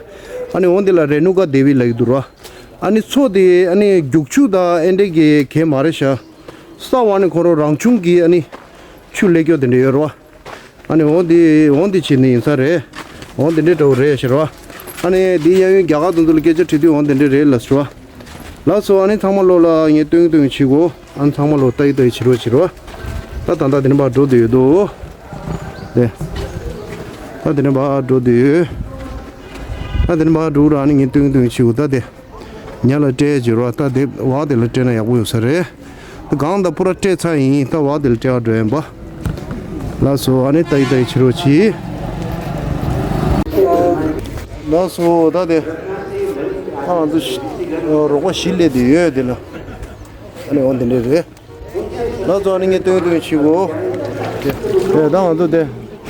ཨ་ནི་འོ་འདི་ལ་རེ་ནུ་ཀ་དེ་བི་ལབ་ཀྱི་འདུག་རོ། ཨ་ནི་མཚོ་དེ་ཨ་ནི་རྒྱུག་ཆུ་དང་ཨེ་འདྲས་ཀྱི་གས་མ་རེད་ཤག་ས་བ་ནི་ཁོ་རང་རང་བྱུང་གི་ཨ་ནི་ཆུ་ལེགས་སྐྱོ་དེ་འདྲ་ཡོད་རོ། ཨ་ནི་འོ་འདི་འོ་འདི་བྱེད་ནི་ཡིན་ས་རེད། འོ་འདི་འདྲའི་འདྲ་བོ་རེད་ཟེར་བ། ཨ་ནི་འདི་གཡས་གཡོན་རྒྱ་གར་དེ་ཚོ་ལ་སྐད་ཆ་དྲིས་དུས་འོ་འདི་འདྲའི་རེད་ལ་ཟེར་བ། ལགས་སོ། ཨ་ནི་ཚང་མ་ལོ་ལ་ངས་སྟོན་སྟོན་བྱེད་གོ། ཨ་ནི་ཚང་མ་ལོ་ལྟ་ཡི་ལྟ་ཡི་བྱེད་རོགས་བྱེད་རོགས། ད་ད་ད་དེ་ནས་ཕར་འགྲོ་དུས་ཡོད་དོ། དེ། ད་དེ་ནས་ཕར་འགྲོ་དུས་ཡོད། ད་དེ་ནས་ཕར་འགྲོ་ར་ཨ་ནི་ངས་སྟོན་སྟོན་བྱེད་གོ་ད་དེ། ཉ་ལ་སྤྲད་བྱེད་རོགས། ད་དེ་བ་དེ་ལ་སྤྲད་ན་ཡག་པོ་ཡོད་ས་རེད། གང་དང་པུ་ར་སྤྲད་ཚར་ཡིན། ད་བ་དེ་ལ་སྤྲད་ག་འགྲོ་ཡིན་པ། ལགས་སོ། ཨ་ནི་ལྟ་ཡི་ལྟ་ཡི་བྱེད་རོགས་གྱིས། ལགས་སོ། ད་དེ་ད་ང་ཚོ་རོགས་པ་བཞི་སླེབས་དེ་ཡོད་དེ་ལ། ཨ་ནི་འོ་འདི་འདྲས་རེད། ལགས་སོ། ཨ་ནི་ངས་སྟོན་སྟོན་བྱེད་གོ། དེ་ད་ང་ཚོ་དེ།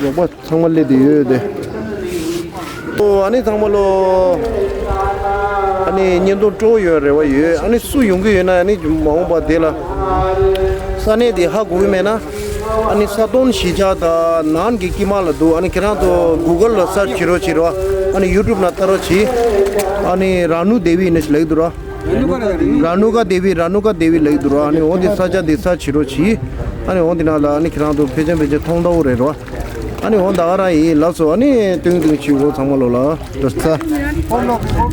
རོགས་པ་ཚང་མ་སླེབས་བསྡད་ཡོད་དེ། ཨོ་ཨ་ནི་ཚང་མ་ལོ། ཨ་ནི་བརྙན་ཐུང་སྤྲོ་ཡོད་རེ་བ་ཡོད། ཨ་ནི་སུ་ཡོང་གི་ཡོད་ན་ཨ་ནི་མ་འོངས་པ་དེ་ལ། ས་གནས་དེ་ཧ་གོ་གི་མེད་ན། ཨ་ནི་ས་དོན་གཞིས་ཆགས་དང་ནང་གི་དཀྱིལ་མ་ལ་འདུག་ཨ་ནི་ཁྱེད་རང་ཚོ་གུ་གལ་ལ་སར་ཆི་བྱེད་རོགས་བྱེད་རོགས། ཨ་ནི་ཡུ་ཊུབ་ན་ལྟ་རོགས་གྱིས། ཨ་ནི་ར་ནུ་དེ་བི་ནས་ལེགས་འདུག་ར། ར་ནུ་ཀ་དེ་བི་ར་ནུ་ཀ་དེ་བི་ལེགས་འདུག་ར། ཨ་ནི་འོ་དེ་ས་ཆ་དེ་ས་ཆི་བྱེད་རོགས་གྱིས། ཨ་ནི་འོ་དེ་ནང་ལ་ཨ་ནི་ཁྱེད་རང་ཚོ་ཕལ་ཆེར་ཕལ་ཆེར་མཐོང་ལྟ་བུ་རེད་རོ། ཨ་ནི་འོ་ད་ག་རང་ཡིན། ལགས་སོ། ཨ་ནི་སྟོན་སྟོན་བྱེད་གོ་ཚང་མ་ལོ་ལ་འགྲོ་ས།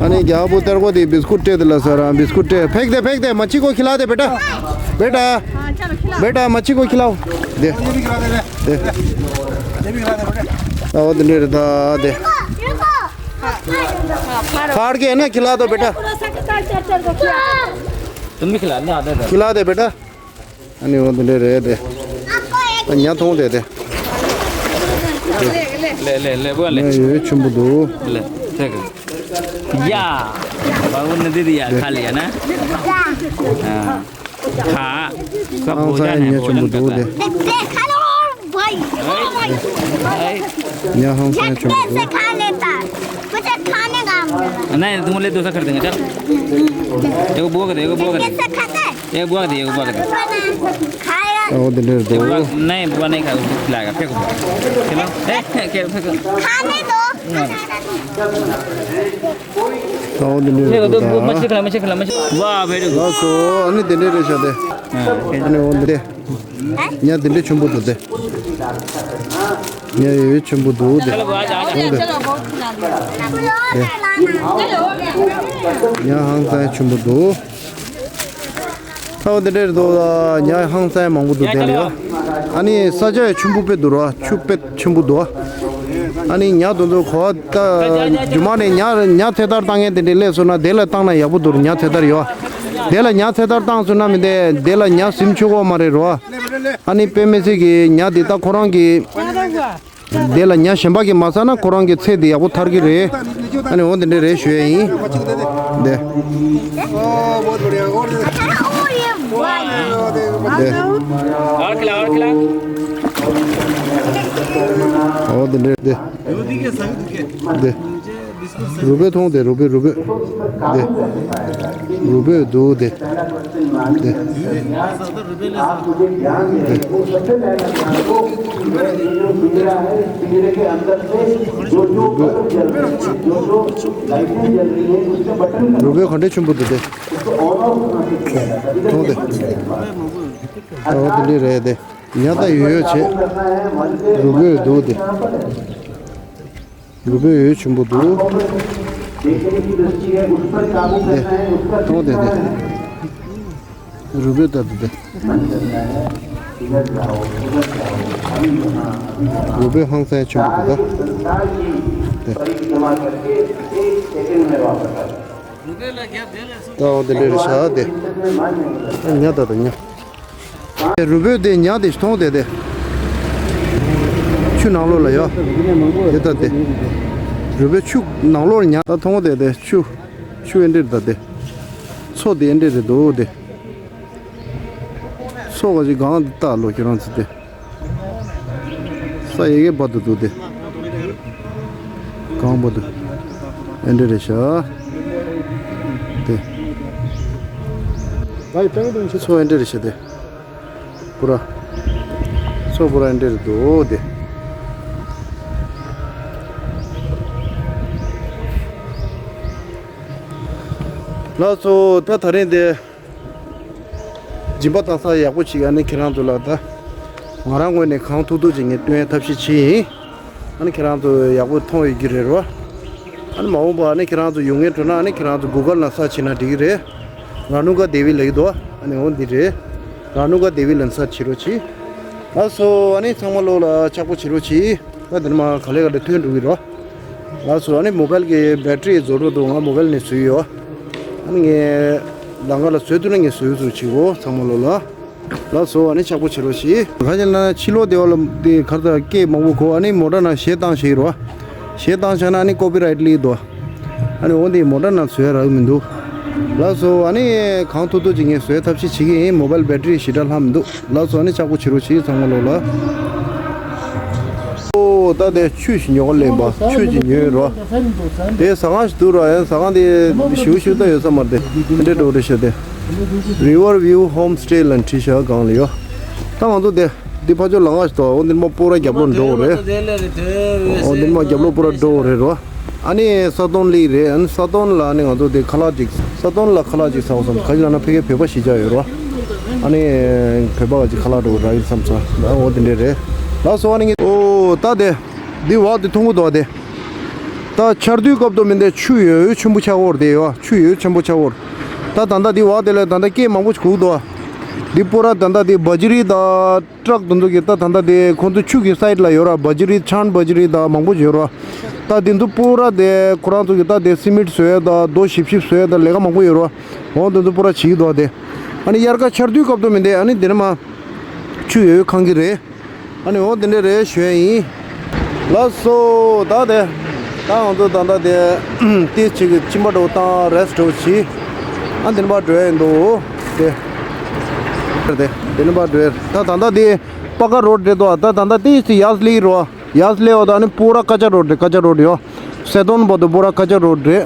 ཨ་ནི་རྒྱལ་པོ་སྟེར་གོ་དེ་བིས་ཀུཊ་སྤྲད་དེ་ལ་ས་ར་བིས་ཀུཊ་སྤྲད། ཕེག་དེ་ཕེག་དེ་མ་ཅི་གོ་ཁྱི་ལ་དེ་བེ་ཊ། བེ་ཊ། བེ་ཊ་མ་ཅི་གོ་ཁྱི་ལ། དེ། དེ། ཨ་འོ་དེ་འདྲ་རེད་ད་དེ། ཁར་གེ་ན་ཁྱི་ལ་དོ་བེ་ཊ། तुम भी खिला ना आधा आधा। ཁྱི་ལ་དེ་བེ་ཊ། ཨ་ནི་འོ་དེ་འདྲ་རེད་དེ། ཨ་ཉ་མཐོང་དེ་དེ། ले ले ले वो ले। ཉ་ཡོད་ཆེན་པོ་འདུག ले। देख। या। बाबू ने दे दिया खा लिया ना। हाँ। खा। सब ཨང་སང་ཡ་ཉ་ཆེན་པོ་འདུག་དེ། देख, देख, हेलो भाई। ཉ་ཧང་སང་ཡ་ཆེན་པོ་झटके से འདུག खा लेता। मुझे खाने का मन कर रहा। नहीं, तुम ले, दूसरा खरीदेंगे, चल। एक बुआ को दे, एक बुआ को दे। झटके से खाता है। एक बुआ को दे, एक बुआ को दे। खाएगा। ཨོ་དེ་འདྲ་རེད་དོ། एक बुआ, नहीं, बुआ नहीं खाएगा, उसको खिलाएगा, फेंको। खिलाओ। ए, फेंक, फेंक, फेंक। खाने दो। ཨོ་དེ་འདྲ་फेंको, རེད་དོ། दो, वो मछली खिला, मछली खिला, मछली। वाह, very good। ལགས་སོ། ཨ་ནི་དེ་འདྲ་རེད་ཤག་དེ། हाँ, ཨ་ནི་འོ་འདི་རེད། ཉ་དེ་འདྲའི་ཆེན་པོ་འདུག་སྟེ། ཉ་ཡོད་ཆེན་པོ་འདུག་སྟེ། འོང་སྟེ། དེ། ཉ་ཧང་སང་ཆེན་པོ་འདུག་ཨོ་དེ་འདྲའི་འདུག་ཉ་ཧང་སང་མང་པོ་འདུག་དེ་ལ་ཡོད། ཨ་ནི་ས་ཆ་ཡང་ཆེན་པོ་དཔེ་འདུག་ར། ཆུ་དཔེ་ཆེན་པོ་འདུག་ཨ་ནི་ཉ་དེ་ཚོ་གོ་བ་ད་རྒྱུ་མ་ནས་ཉ་ཉ་ཚེ་ཐར་བཏང་མཁན་དེ་འདྲའི་སླེབས་སོང་ན་དེ་ལ་བཏང་ན་ཡག་པོ་འདུག་ཉ་ཚེ་ཐར་ཡོད། དེ་ལ་ཉ་ཚེ་ཐར་བཏང་སོང་ན་མི་འདི་དེ་ལ་ཉ་ཟིན་ཆོག་གོ་མ་རེད་རོ། ཨ་ནི་དཔེ་མི་སྲིད་ཀྱི་ཉ་འདི་ད་ཁོ་རང་གི་དེ་ལ་ཉ་གཞན་པ་གིས་མ་ཟ་ན་ཁོ་རང་གི་ཚེ་འདི་ཡག་པོ་ཐར་གི་རེད། ཨ་ནི་འོ་འདི་འདྲ་རེད་ཞུ་ཡས་ཡིན། འདི། འདི། और खिला, और खिला। འོ་འདི་འདྲ་འདི། འདི། རུས་སྦལ་མཐོང་དེ། རུས་སྦལ། རུས་སྦལ། དེ། རུས་སྦལ་འདུག་དེ། དེ། རུས་སྦལ་ག་འདྲ་ཆེན་པོ་འདུག་དེ། མཐོང་དེ། ཨོ་དེ་འདྲ་རེད་དེ། ཉ་ད་ཡོད་ཡོད་བྱེད། རུས་སྦལ་འདུག་དེ། རུས་སྦལ་ཡོད་ཆེན་པོ་འདུག་དེ། མཐོང་དེ་དེ། རུས་སྦལ་ལྟ་བུ་དེ། རུས་སྦལ་ཧང་སང་ཆེན་པོ་འདུག་ད། དེ། ད་འོ་དེ་འདྲ་རེད་ཤག་དེ། ད་ཉ་ད་ད་ཉ། རུས་སྦལ་དེ་ཉ་དེ་མཐོང་དེ་དེ། ཆུ་ནང་ལོགས་ལ་ཡོད། དེ་ལྟ་དེ། རུས་སྦལ་ཆུ་ནང་ལོགས་ཉ་ད་མཐོང་དེ་དེ་ཆུ། ཆུ་ཨེ་འདྲེ་རེད་ད་དེ། མཚོ་དེ་ཨེ་འདྲེ་རེད་འདུག་དེ། མཚོ་ག་ཅིག་གང་དེ་ལྟ་ལོ་ཁྱེད་རང་ཚོ་དེ། ས་ཡ་གི་བར་དུ་འདུག་དེ། གང་བར་དུ། ཨེ་འདྲེ་རེད་ཤག་དེ། མཚོ་ཨེ་འདྲེ་རེད་ཤག་དེ། པུ་ར། མཚོ་པུ་ར་ཨེ་འདྲེ་རེད་འདུག་དེ། ལགས་སོ། ད་ད་རིང་དེ། སྦྱིན་པ་བཏང་ས་ཡག་པོ་ཅིག་ཨ་ནི་ཁྱེད་རང་ཚོ་ལ་ད། ང་རང་ངོས་ནས་གང་ཐུབ་ཐུབ་ཅིག་ངས་སྟོན་ཡ་ཐབས་ཤེས་བྱས་ཡིན། ཨ་ནི་ཁྱེད་རང་ཚོ་ཡག་པོ་མཐོང་ཡོད་ཀྱི་རེད་རོ། ཨ་ནི་མ་འོངས་པ་ཨ་ནི་ཁྱེད་རང་ཚོ་ཡོང་མཁན་འགྲོ་ན་ཨ་ནི་ཁྱེད་རང་ཚོ་གུ་གལ་ནང་སར་ཆ་བྱས་ན་འགྲིག་གི་རེད། ར་ནུ་ཀ་དེ་བི་ལབ་ཀྱི་འདུག་ཨ་ནི་འོ་འདི་རེད། ར་ནུ་ཀ་དེ་བི་ལབ་ནས་སར་བྱེད་རོགས་གྱིས། ལགས་སོ། ཨ་ནི་ཚང་མ་ལོ་ལ་ཆགས་པོ་བྱེད་རོགས་གྱིས། ད་དེ་ནས་མར་ག་ལེ་ག་ལེ་ཐོན་འགྲོ་གི་རོ། ལགས་སོ། ཨ་ནི་མོ་བལ་གྱི་བེ་ཊི་རི་རྫོགས་འགྲོ་འདུག་ང་མོ་བལ་ནས་བཟོས་ཡོད། ཨ་ནི་ངས་ལམ་ཁ་ལ་བཟོས་ཐུབ་ན་ངས་བཟོས་བཟོས་བྱེད་གོ་ཚང་མ་ལོ་ལ། ལགས་སོ། ཨ་ནི་ཆགས་པོ་བྱེད་རོགས་གྱིས། ག་ཅི་ལབ་ན་ཕྱི་ལོགས་དེ་བ་ལ་དེ་གར་ད་སྐད་མང་པོ་གོ་ཨ་ནི་མོ་ཊ་ནང་གཞས་བཏང་བྱེད་རོ། གཞས་བཏང་བྱས་ན་ཨ་ནི་ཀོ་པི་རའེ་ཊི་སླེབས་འདུག་ཨ་ནི་འོ་འདི་མོ་ཊ་ནང་བཟོས་རག་གི་མི་འདུག་ལགས་སོ། ཨ་ནི་གང་ཐུབ་ཐུབ་ཅིག་ངས་བཟོས་ཐབས་ཤེས་བྱེད་ཀྱི་ཡིན། མོ་བལ་བེ་ཊི་རི་ཞེ་དྲག་ལྷག་མི་འདུག་ལགས་སོ། ཨ་ནི་ཆགས་པོ་བྱེད་རོགས་གྱིས་ཚང་མ་ལོ་ལ། ཨོ་ད་དེ་ཆུ་ཞིག་ཉོ་ག་སླེབས་པ་ཆུ་ཅིག་ཉོས་རོ། དེ་ཟ་ཁང་ཞིག་འདུག་ར། ཡང་ཟ་ཁང་དེ་ཞིའུ་ཞིའུ་ད་ཡོད་ས་མ་རེད་དེ། དེ་འདྲས་འགྲོ་རེད་ཤག་དེ། རི་ཝར་བིའུ་ཧོམ་སི་ཊེ་ལབ་བྲིས་ཤག་སྒང་ལ་ཡོད། ད་ང་ཚོ་དེ། འདི་ཕར་ཕྱོགས་ལ་ང་ཞིག་འདུག་འོ་འདི་མ་པོ་ར་རྒྱབ་ལོགས་འགྲོ་རེད། འོ་འདི་མ་རྒྱབ་ལོགས་པོ་ར་འགྲོ་རེད་རོ། ཨ་ནི་ས་དོན་ལི་རེད། ཨ་ནི་ས་དོན་ལ་ཨ་ནི་ང་ཚོ་དེ་ཁ་ལག་ཅིག་ས་དོན་ལ་ཁ་ལག་ཅིག་ཟ་འོ་བསམ། ག་ཅི་ལབ་ན་ཕ་གིར་བོད་པ་གཞིས་ཆགས་ཡོད་རོ། ཨ་ནི་བོད་པ་ག་ཅིག་ཁ་ལག་འགྲོ་ར་ཡིན་བསམ་ས། ཨ་འོ་དེ་འདྲས་རེད། ལགས་སོ། ཨ་ནི་ངས་ཨོ་ད་དེ། འདི་བ་དེ་མཐོང་གི་འདུག་དེ། ད་ཆར་དུས་སྐབས་དུ་མིན་ཏེ་ཆུ་ཡོད་ཆེན་པོ་ཆགས་འོར་དེ་ཡོད། ཆུ་ཡོད་ཆེན་པོ་ཆགས་འོར། ད་ད་ལྟ་འདི་བ་དེ་ལ་ད་ལྟ་སྐད་མང་པོ་ཞིག་གོ་གི་འདུག་འདི་པོ་ར་ད་ལྟ་འདི་བ་ཇི་རི་དང་ཊྲག་དེ་ཚོ་གི་ད་ད་ལྟ་དེ་ཁོང་ཚོ་ཆུ་གི་སའིཌ་ལ་ཡོད་ར། བ་ཇི་རི་ཆན་བ་ཇི་རི་དང་མང་པོ་ཡོད་ར། ད་དེ་ཚོ་པོ་ར་དེ་ཁོ་རང་ཚོ་གི་ད་དེ་སི་མིཊ་བཟོ་ཡ་དང་རྡོ་ཞིབ་ཞིབ་བཟོ་ཡ་དང་ལས་ཀ་མང་པོ་ཡོད་ར། འོ་དེ་ཚོ་པོ་ར་བྱེད་ཀྱི་འདུག་དེ། ཨ་ནི་དབྱར་ཁ་ཆར་དུས་སྐབས་དུ་མིན་ཏེ་ཨ་ནི་དེ་ནས་མ་ཆུ་ཡོད་ཡོད་ཁང་གི་རེད། ཨ་ནི་འོ་དེ་འདྲས་རེད་ཞུ་ཡ་ཡིན། ལགས་སོ། ད་དེ། ད་ང་ཚོ་ད་ལྟ་དེ། དེ་ཅིག་གི་གཅིན་པ་འགྲོ་བཏང་རེ་སི་ཊི་འགྲོ་བྱེད། ཨ་འདི་ནས་ཕར་འགྲོ་ཡ་ཡིན་འདུག་དེ། དེ། འདི་ནས་ཕར་འགྲོ་ཡ། ད་ད་ལྟ་དེ། པ་ཀ་རོཌ་རེད་དོ། ད་ད་ལྟ་དེ་ཅིག་ཡར་སླེབས་རོ། ཡར་སླེབས་འོ་ད་ཨ་ནི་པུ་ར་ཀ་ཅ་རོཌ་རེད། ཀ་ཅ་རོཌ་ཡོ། སེ་དོན་བར་དུ་པུ་ར་ཀ་ཅ་རོཌ་རེད།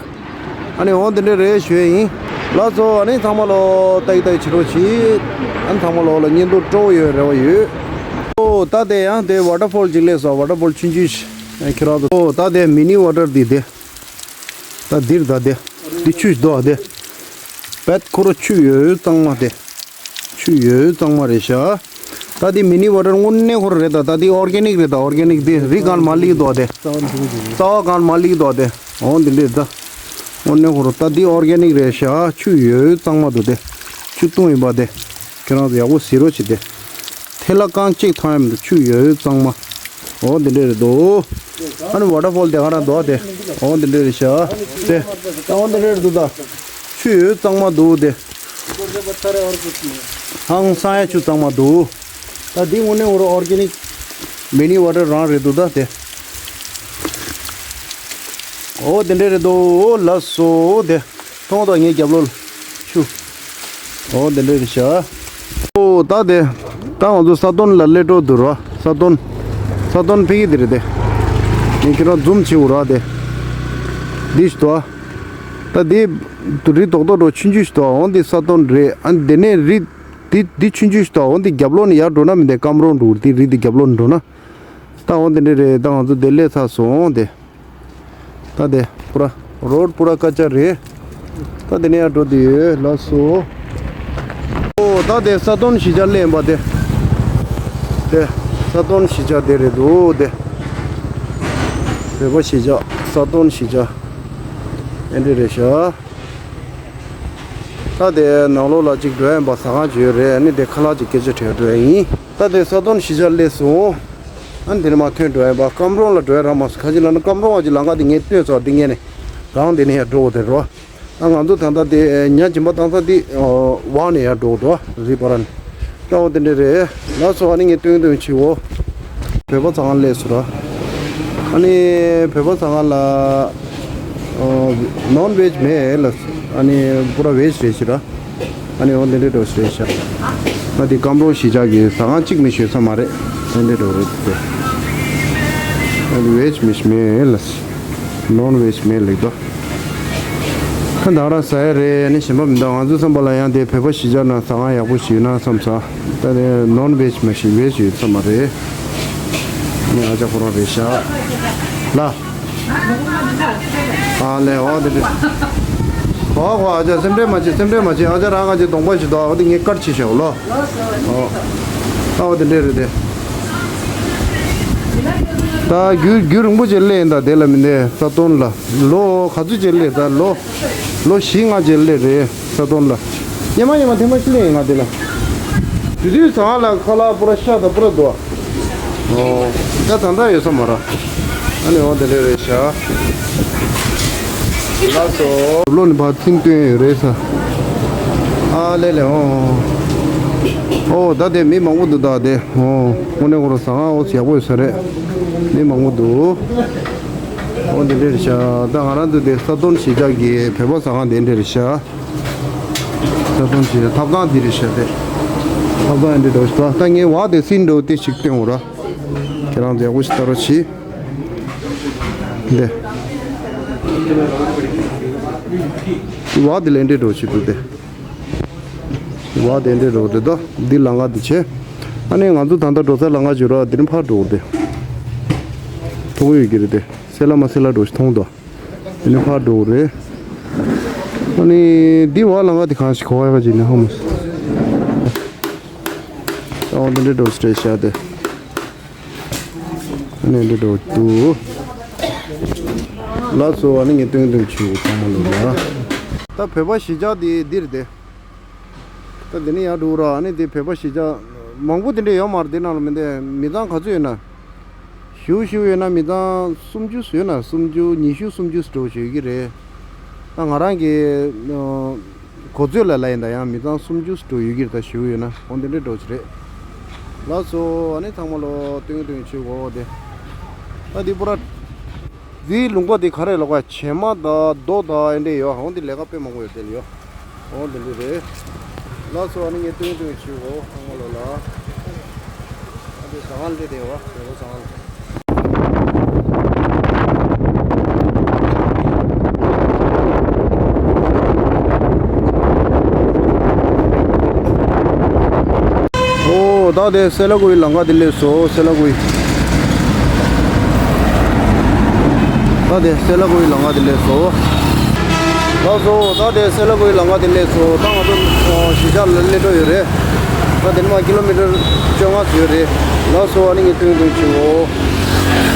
ཨ་ནི་འོ་འདི་འདྲས་རེད་ཞུ་ཡ་ཡིན། ལགས་སོ། ཨ་ནི་ཚང་མ་ལོ་ཏག་ཏག་བྱེད་རོགས་གྱིས། ཨ་ནི་ཚང་མ་ལོ་ལ་བརྙན་ཐུང་སྤྲོ་བོ་ཡོད་རེ་བ་ཡོད། ཨོ་ད་དེ་ཡང་དེ་ཝ་ཊར་ཕོལ་ཅིག་སླེབས་སོང་། ཝ་ཊར་ཕོལ་ཆུང་ཆུང་ཞིག་ཁྱེད་རང་ཚོ། ཨོ་ད་དེ་མི་ནི་ཝ་ཊར་འདི་དེ། ད་འདིར་ད་དེ། འདི་ཆུ་ཞིག་འདུག་ཨ་དེ། བེད་ཁོ་ར་ཆུ་ཡོད་གཙང་མ་དེ། ཆུ་ཡོད་གཙང་མ་རེད་ཤག་ད་འདི་མི་ནི་ཝ་ཊར་དངོས་གནས་ཁོ་ར་རེད། ད་ད་འདི་ཨོར་གེ་ནིག་རེད། ད་ཨོར་གེ་ནིག་འདི་རི་སྒང་མར་སླེབས་འདུག་དེ། རྩ་བ་སྒང་མར་སླེབས་འདུག་དེ། འོ་འདི་འདྲས་ད། དངོས་གནས་ཁོ་ར་ད་འདི་ཨོར་གེ་ནིག་རེད་ཤག་ཆུ་ཡོད་གཙང་མ་འདུག་དེ། ཆུ་བཏུང་ཡིན་པ་དེ། ཁྱེད་རང་ཚོ་ཡག་པོ་གཟིགས་རོགས་བྱེད་དེ། ཐལ་བ་རྐང་གཅིག་མཐོང་ཡ་མི་འདུག་ཆུ་ཡོད་གཙང་མ། འོ་འདི་འདྲས་རེད་འདུག་ཨ་ནི་ཝ་ཊར་ཕོལ་དེ་ག་རང་འདུག་དེ། འོ་འདི་འདྲས་རེད་ཤག་དེ། ད་འོ་འདི་འདྲས་རེད་འདུག་ད། ཆུ་ཡོད་གཙང་མ་འདུག་དེ། ཧང་སང་ཡ་ཆུ་གཙང་མ་འདུག་ད་འདི་དངོས་གནས་ཁོ་ར་ཨོར་གེ་ནིག་མི་ནི་ཝ་ཊར་རང་རེད་འདུག་ད་དེ། འོ་དེ་འདྲས་རེད་འདུག་ཨོ་ལགས་སོ་དེ། མཐོང་དང་ངའི་རྒྱབ་ལོགས་ལ་ཆུ། འོ་དེ་འདྲས་རེད་ཤག་ཨོ་ད་དེ། ད་ང་ཚོ་ས་དོན་ལ་སླེབས་འགྲོ་འདུག་ར། ས་དོན། ས་དོན་ཕ་གི་དེ་རེད་དེ། ངས་ཁྱེད་རང་ཛུམ་བྱེད་འོ་ར་དེ། འདི་ཞིག་འདུག་ད་འདི། རི་རྡོག་རྡོག་འདྲ་ཆུང་ཆུང་ཞིག་འདུག་འོ་འདི་ས་དོན་རེད། ཨ་འདི་ནས་རི། འདི་འདི་ཆུང་ཆུང་ཞིག་འདུག་འོ་འདི་རྒྱབ་ལོགས་ནས་ཡར་འགྲོ་ན་མི་འདི་སྐམ་རོང་འདུག་འདི་རི་འདི་རྒྱབ་ལོགས་ནས་འགྲོ་ན། ད་འོ་འདི་འདྲས་རེད། ད་ང་ཚོ་འདི་སླེབས་ཚར་སོང་འདི། ད་དེ་པུ་ར། རོཌ་པུ་ར་ཀ་ཅ་རེད། ད་དེ་ནས་ཡར་འགྲོ་འདོད་ཡོད་ལགས་སོ། ཨོ་ད་དེ་ས་དོན་གཞིས་ཆགས་སླེབས་པ་དེ། དེ་ས་དོན་གཞིས་ཆགས་དེ་རེད་འདུག་དེ། བོད་པ་གཞིས་ཆགས་ས་སྟོན་གཞིས་ཆགས་ཨེ་འདྲ་རེད་ཤག་ད་དེ་ནང་ལོགས་ལ་ཅིག་འགྲོ་ཡ་ཡིན་པ་ཟ་ཁང་ཅིག་ཡོད་རེད། ཨ་ནི་དེ་ཁ་ལག་ཅིག་སྐད་ཆ་དྲིས་འགྲོ་ཡ་ཡིན། ད་དེ་ས་སྟོན་གཞིས་ཆགས་སླེབས་སོང་། ཨ་ནི་དེ་ནས་མར་ཐོན་འགྲོ་ཡ་ཡིན་པ། སྐམ་རོང་ལ་འགྲོ་ཡ་རག་མ་སོང་། ག་ཅི་ལབ་ན་སྐམ་རོང་བ་ཅིག་ལམ་ཁ་དེ་ངས་སྟོན་ཚར། འདི་ངས་ནས་རང་དེ་ནས་ཡར་འགྲོ་དགོས་དེ་རོ། ད་ང་ཚོ་ད་ལྟ་དེ་ཉ་སྦྱིན་པ་བཏང་ས་དེ་ཝང་ནས་ཡར་འགྲོ་དགོས་འདུག་རི་བར་ནས། ཨོ་དེ་འདྲ་རེད། ལགས་སོ། ཨ་ནི་ངས་སྟོན་སྟོན་བྱེད་འོ། བོད་པ་ཚང་སླེབས་སོང་ར། ཨ་ནི་བོད་པ་ཚང་ལ་ནོན་ཝེཇ་མེད་ལ། ཨ་ནི་པུ་ར་ཝེཇ་རེད་ཤག་ར། ཨ་ནི་འོ་དེ་འདྲ་འགྲོ་ཞིག་རེད་ཤག་ཨ་དེ་སྐམ་རོང་གཞིས་ཆགས་ཀྱི་ཟ་ཁང་གཅིག་མི་ཞུ་ས་མ་རེད། དེ་འདྲ་འགྲོ་རེད་དེ། ཨ་ནི་ཝེཇ་མི་ཞུ་མེད་ལ། ནོན་ཝེཇ་མེད་ལེགས་དོ། ཁ་འདང་ར་ཟ་ཡ་རེད། ཨ་ནི་ཞིམ་པ་མི་འདུག་ང་ཚོའི་བསམ་པ་ལ་ཡང་དེ་བོད་པ་གཞིས་ཆགས་ན་ཟ་ཁང་ཡག་པོ་ཞིག་ཡོད་ན་བསམ་ས། ད་དེ་ནོན་ཝེཇ་མ་ཞིག་ཝེཇ་ཡོད་ས་མ་རེད། ཨ་ནི་ཨ་ཅག་ཁོ་རང་རེད་ཤག་ལ། ཨ་ལེ་འོ་དེ་དེ། ཧོ་ཧོ་ཨ་ཅག་སེམས་ཁྲལ་མ་བྱེད། སེམས་ཁྲལ་མ་བྱེད། ཨ་ཅག་རང་ང་ཅིག་གདོང་པ་ཞིག་འདུག་འོ་དེ་ངས་དཀར་ཆེ་ཤག་ལོ། ཨོ། ཨོ་དེ་འདྲས་རེད་དེ། ད་རྒྱུན་རྒྱུན་རིང་པོ་ཅིག་སླེབས་ཡིན། ད་དེ་ལ་མི་འདས་ས་སྟོན་ལ་ལོ་ག་ཚོད་ཅིག་སླེབས། ད་ལོ་ལོ་བཞི་ལྔ་ཅིག་སླེབས་རེད་ས་སྟོན་ལ། སྙེ་མ་སྙེ་མ་ཐེངས་མ་ཅིག་སླེབས་ཡིན་ང་དེ་ལ། དེ་དུས་ཟ་ཁང་ལ་ཁ་ལག་པུ་ར་ཤ་དང་པུ་ར་འདུག་ཨོ། ད་ད་ལྟ་ཡོད་ས་མ་རེད། ཨ་ནི་འོ་དེ་འདྲས་རེད་ཤག་ལགས་སོ། ལོ་ནི་ཕར་ཚིང་བཏོན་ཡོད་རེད་ས། ཨ་ལེ་ལེ་ཨོ། ཨོ་ད་དེ་མི་མང་པོ་འདུག་ད་དེ་ཨོ། དངོས་གནས་ཁོ་རང་ཟ་ཁང་ཨོ་ཡག་པོ་ཡོད་ས་རེད། མི་མང་པོ་འདུག་ཨོ་དེ་འདྲས་རེད་ཤག་ད་ང་རང་ཚོ་དེ་ས་སྟོན་གཞིས་ཆགས་ཀྱི་བོད་པ་ཟ་ཁང་དེ་འདྲས་རེད་ཤག་ས་སྟོན་གཞིས་ཆགས་ཐབ་ཚང་འདི་རེད་ཤག་དེ། ཐབ་ཚང་འདི་འདྲས་ཤག་ད་ངས་བ་དེ་སྲིན་འགྲོ་དེ་ཞིག་སྟོན་འོ་ར། ཁྱེད་རང་ཚོ་ཡག་པོ་ཞིག་ལྟ་རོགས་གྱིས། འདི། བ་དེ་ལ་འདྲེ་འགྲོ་ཆེད་དུ་དེ། བ་དེ་འདྲེ་འགྲོ་དེ་དོ། འདི་ལམ་ཁ་དེ་བྱས། ཨ་ནི་ང་ཚོ་ད་ལྟ་འགྲོ་ས་ལམ་ཁ་བརྗོད་ར་དེ་ནི་ཕར་འགྲོ་དེ། མཐོང་ཡོད་ཀྱི་རེད་དེ། སེ་ལ་མ་སེ་ལ་འགྲོ་ཞིག་མཐོང་དོ། དེ་ནི་ཕར་འགྲོ་རེད། ཨ་ནི་འདི་བ་ལམ་ཁ་དེ་གང་ཞིག་གོ་བ་ཡག་ག་ཅིག་ནི་ཧ་མ་སོང་། ཨ་འདི་འདྲེ་འགྲོ་ཞིག་རེད་ཤག་དེ། ཨ་ནི་འདི་འགྲོ་འདུག་ལགས་སོ། ཨ་ནི་ངས་སྟོན་སྟོན་བྱེད་ཚང་མ་ལོ་ལ། ད་བོད་པ་གཞིས་ཆགས་དེ་འདིར་དེ། ད་དེ་ནས་ཡར་འགྲོ་ར། ཨ་ནི་དེ་བོད་པ་གཞིས་ཆགས་མང་པོ་དེ་འདྲ་ཡོད་མ་རེད། དེ་ནང་ལ་མི་འདུག་མི་ཚང་ག་ཚོད་ཡོད་ན། ཞུ་ཞུ་ཡོད་ན་མི་ཚང་སུམ་ཅུ་ཡོད་ན་སུམ་ཅུ་ཉི་ཤུ་སུམ་ཅུ་འགྲོ་ཞུ་གི་རེད། ད་ང་རང་གི་གོ་ཚོད་ལ་ལ་ཡིན། ད་ཡང་མི་ཚང་སུམ་ཅུ་འགྲོ་ཡོད་ཀྱི་རེད། ད་ཞུ་ཡོད་ན་འོ་འདི་འདྲ་འགྲོ་ཆི་རེད། ལགས་སོ། ཨ་ནི་ཚང་མ་ལོ་སྟོན་སྟོན་བྱེད་དགོས་དེ། ད་འདི་པུ་ར་འདིའི་ལུང་པ་འདི་ག་རེ་ལབ་ག་བྱེ་མ་དང་རྡོ་དང་ཨེ་འདྲས་ཡོད། འོ་འདི་ལས་ཀ་དཔེ་མང་པོ་ཡོད་དེ་ལ་ཡོད། འོ་འདི་འདྲས་རེད། ལགས་སོ། ཨ་ནི་ངས་སྟོན་སྟོན་བྱེད་དགོས་ཚང་མ་ལོ་ལ། ཨ་འདི་ཟ་ཁང་སླེབས་བསྡད་ཡོད། བོད་པ་ཟ་ཁང་། ཨོ་ད་དེ་སེ་ལ་ཀུའི་ལམ་ཁ་དེ་སླེབས་སོང་། སེ་ལ་ཀུའི། ད་དེ་སེ་ལ་ཀུའི་ལམ་ཁ་དེ་སླེབས་སོང་། ལགས་སོ། ད་དེ་སེ་ལ་ཀུའི་ལམ་ཁ་དེ་སླེབས་སོང་། ད་ང་ཚོ་གཞིས་ཆགས་ལ་སླེབས་འགྲོ་ཡོད་རེད། ད་དེ་ནས་མར་ཀི་ལོ་མི་ཊར་བཅོ་ལྔ་ཙམ་ཡོད་རེད། ལགས་སོ། ཨ་ནི་ངས་སྟོན་སྟོན་བྱེད་འོ།